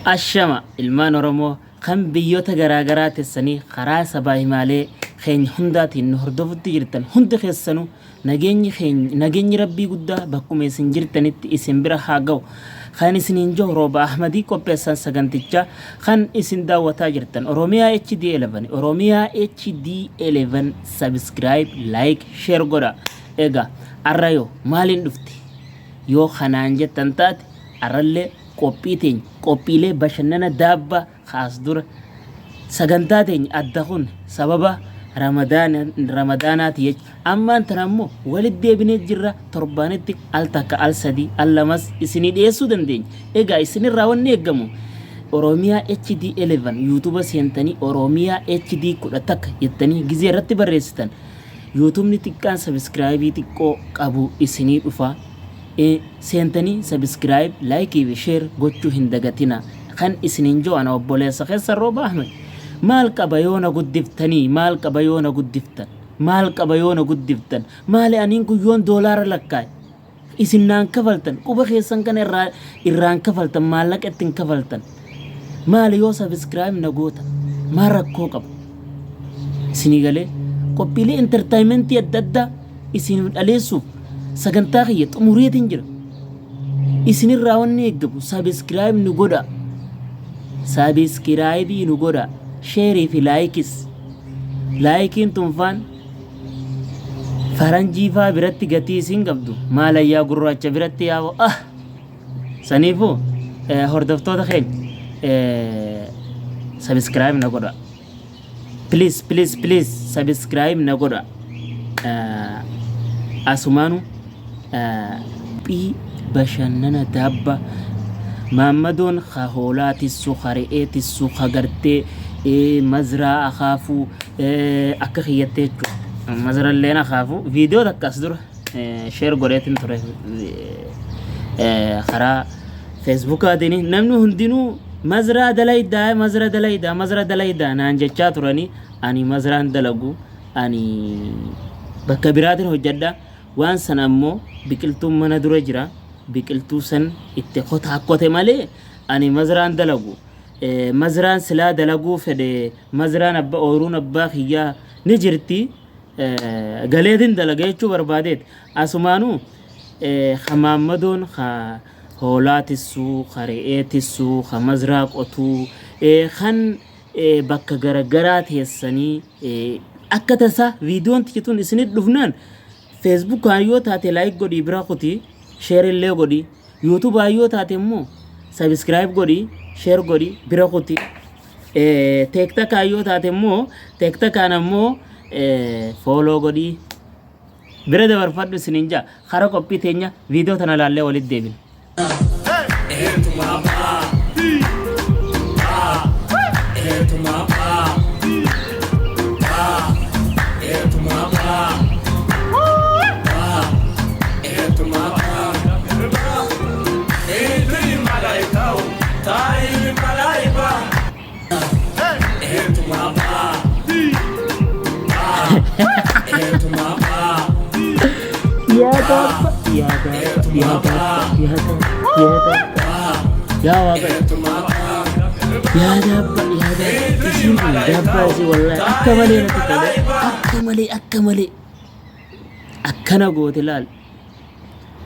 Ashama ilmaan Oromoo kan biyyoota garaa garaa tessanii karaa sabaa himaalee keenya hundaatiin nu hordofutti jirtan hundi keessanuu nageenyi keenya nageenyi rabbii guddaa bakkuma isin jirtanitti isin bira haa ga'u. Kan isiniin jiru Rooba Ahmadii qopheessan sagantichaa kan isin daawwataa jirtan Oromiyaa HD 11 Oromiyaa HD 11 subscribe like share godha. Egaa arra yoo maaliin dhufte yoo kanaan jettan taate arrallee qophii teenya qophiilee bashannana daabbaa kaas dura sagantaa teenya adda kun sababa ramadaanaati jecha ammaan tana ammoo walitti deebinee jirra torbaanitti al takka al sadii al lamas isinii dhiyeessuu dandeenya. Egaa isinirraa wanni eeggamu Oromiyaa HD 11 yuutuuba seentanii Oromiyaa HD 11 jettanii gizee irratti barreessitan yuutuubni xiqqaan sabiskiraayibii xiqqoo qabu isinii dhufa. Seentanii subscribe, like fi share gochuu hin dagatina. Kan isiniin jiru ana obboleessa keessan Rooba Ahmed. Maal qaba yoo na guddiftanii? Maal qaba yoo na guddiftan? Maal qaba yoo na guddiftan? Maali aniin kun yoon doolaara lakkaa'e? Isin naan kafaltan quba keessan kana irraa irraan kafaltan maallaqa ittiin kafaltan. Maali yoo subscribe na gootan? Maal rakkoo qaba? Isinii galee qophiilee entertainmentii adda addaa isiniif dhaleessuuf sagantaa kiyya xumureetiin jira. Isinirraa wanni eeggamu sabiskiraayib nu godha. Sabiskiraayibii nu godha. Sheerii fi laayikis. Laayikiin tunfaan faranjii faa biratti gatii isin qabdu maalayyaa gurraacha biratti yaa'u ah saniifuu hordoftoota keenya sabiskiraayib na godha. Please please please subscribe na godha. Asumaanu phii bashannana daabba maammadoon ka hoolaa tissu ka re'ee tissu ka gartee mazraa akaafuu akka kiyyattee jechuudha. Mazralleen akaafuu viidiyoo takka as dura sheer godheetin ture karaa feesbuukaatiin namni hundinuu mazraa dalaydaa mazra dalaydaa mazra dalaydaa naan jechaa turanii ani mazraan dalagu ani bakka biraatiin hojjedha waan sana ammoo biqiltuun mana dura jira biqiltuu san itti kotaakkote malee ani mazraan dalagu mazraan silaa dalaguu fedhe mazraan abba ooyiruun abbaa kiyyaa ni jirti galeetin dalaga jechuu barbaadeet asumaanuu ka maammadoon ka hoolaa tissuu ka re'ee tissuu ka mazraa qotuu kan bakka garagaraa teessanii akka tasaa viidiyoon tun isinit dhufnaan feesbuukaan yoo taate laayik godhii bira kuti sheer illee godhii yuutubaan yoo taate immoo sabiskiraayib godhii sheer godhii bira kuti teektakaan yoo taate immoo teektakaan ammoo fooloo godhii bira dabarfadhu isiniin jaa kara qophii teenya viidiyoo tana laallee walitti deebina. Yaa daabba yaa daabba yaa daabba yaa daabba yaa daabba yaa waaqayyo yaa daabba yaa daabba isiin kun daabbaa isii wallaahi akka malee natti tole akka malee akka malee akkana goote laal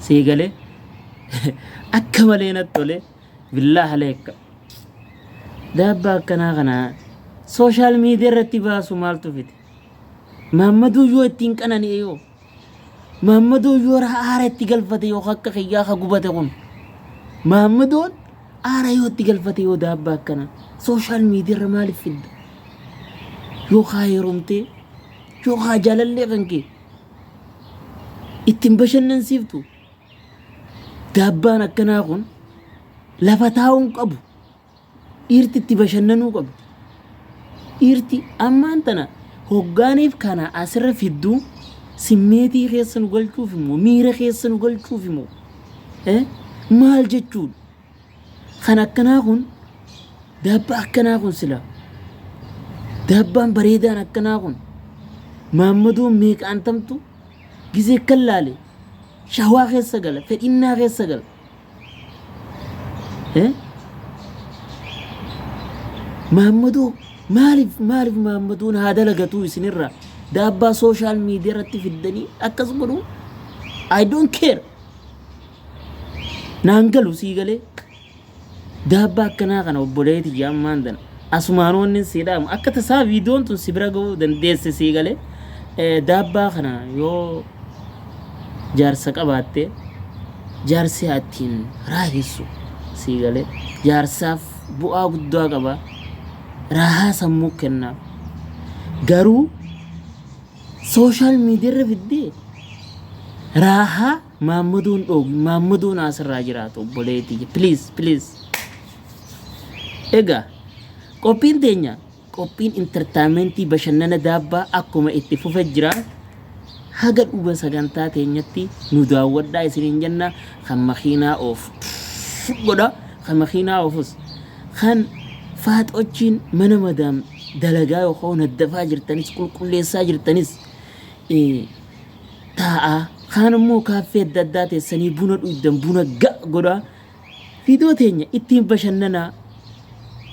sii galee akka malee natti tole billaah aleekka Daabbaa akkanaa kana sooshaal miidiyaa irratti baasu maaltu fide? Maammaduu yoo ittiin qanani'e yoo Maammaduu yoo aara itti galfate yoo akka kiyyaa ka gubate kun Maammadoon aara yoo itti galfate yoo daabbaa akkanaa sooshaal miidiyaa irra maaliif fidda? Yoo kaa heerumtee yoo kaa jaalallee kan kee ittiin bashannansiiftu Daabbaan akkanaa kun lafa taa'uu hin qabu. Dhiirti itti bashannanuu qabdi. Dhiirti ammaan tana hoggaaniif kana asirra fidduu simmeetii keessa nu galchuuf immoo miira keessa nu galchuuf immoo maal jechuudha? Kan akkanaa kun daabbaa akkanaa kun sila daabbaan bareedaan akkanaa kun maammadoon meeqaan tamtu gizee kan laale shahwaa keessa gala fedhinnaa keessa gala. Eh? Maammadoo maaliif maaliif Maammadoon haa dalagatuu isinirra daabbaa social media irratti fiddanii akkas godhu? I don't care, naan galu, sii galee? Daabbaa akkanaa kana, obboleetii ammaan tana asumaan wanni sii dhaamu, akka tasaa viidiyoon tun si bira ga'uu dandeesse, sii galee, daabbaa kana yoo jaarsa qabaatte jaarsi haa ittiin raahissu, sii galee? Jaarsaaf bu'aa guddaa qaba, raahaa sammuu kennaaf. Garuu social media irra fiddee raahaa Maammadoon dhoogi, Maammadoon asirraa jiraatu, obboleetii, please, please. Egaa qophiin teenya, qophiin entertainmentii bashannana daabbaa akkuma itti fufe jira. Haga dhuba sagantaa teenyatti nu daawwadhaa isiniin jenna. Kan makiinaa oofu godha, kan makiinaa oofus, kan faaxochiin mana madaam dalagaa yookaan naddafaa jirtanis, qulqulleessaa jirtanis taa'aa, kaan immoo kaaffee adda addaa teessanii buna dhugdan, buna ga godhaa, viidiyoo teenya ittiin bashannanaa.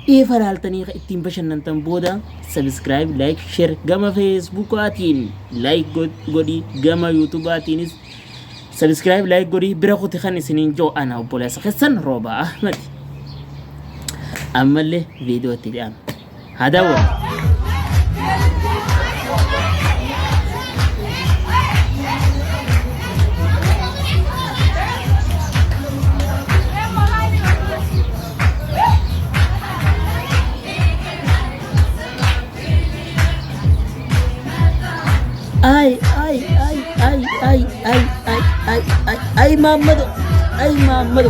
Eefa laaltanii ittiin bashannantan booda subscribe, like, share gama Facebookaatiin like godhi, gama YouTubeaatiinis subscribe, like godhi bira kuti. Kan isiniin jiru ana obboleessa keessan Rooba Ahmad. Ammallee viidiyoo itti dhiyaanu haa daawwannu. Ay, ay, ay, ay, ay, ay, ay, ay, ay, ay, Maammado, ay, Maammado.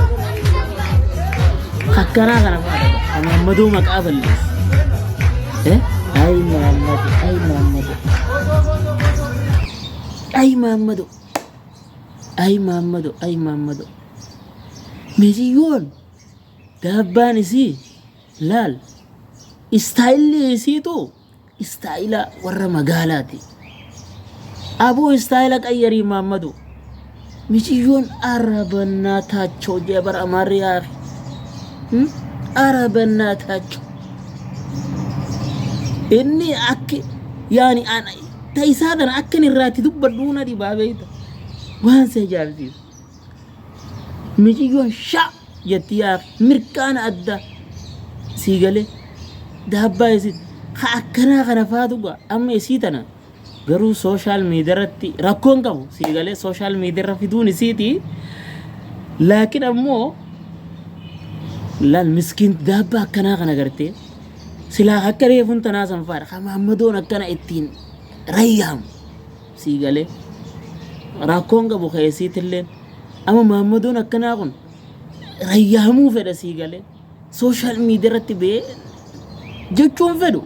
Akkanaa kana fa'aadha. Maammadoo maqaa balleessa. Eh? Ay, Maammado, ay, Maammado. Ay, Maammado. Ay, Maammado, ay, Maammado. Meesiyyoon daabbaan isii laal, stylelli isiitu style warra magaalaati. Aboo, style qayyarii, Maammadu. Miciyyoon arabannaa jee bara amaarri yaafi. Arabannaa. Inni akki yaani ta'isaa kana akka inni irraatti dubbadhu na dhibaa beekta. Waan si ajaa'ibsiisu. Miciyyoon sha jetti yaafi, mirqaana adda, sii galee? Daabbaa isin ka akkanaa kana faatu gaa amma isii tana garuu social media irratti rakkoon qabu, sii galee? Social media irra fiduun isiiti, laakiin ammoo laal, miskiin, daabbaa akkanaa kana gartee silaa akka reefuun tanaa san faadha ka Maammadoon akkana ittiin rayyaamu, sii galee? Rakkoon qabu ka isiitilleen. Amma Maammadoon akkanaa kun rayyaamuu fedha, sii galee? Social media irratti ba'ee jechuun fedhu,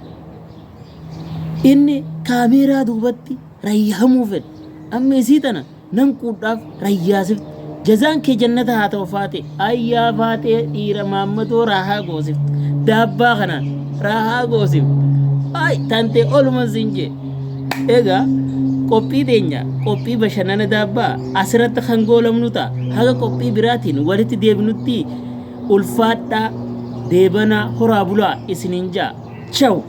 inni kaameeraa duubatti rayyaamuu fedha. Amma isii tana nan quudhaaf rayyaasifte. Jazaan kee jannata haa ta'u, faate. Ayyaa faatee, dhiira Maammadoo raahaa goosifte. Daabbaa kanaan raahaa goosifte. Ay, tantee oluma siin jee. Egaa qophii teenya, qophii bashannana daabbaa asirratti kan goolamnu ta'a. Haga qophii biraatiin walitti deebinutti ulfaadhaa, deebanaa, horaa bulaa isiniin jaa. Ciao.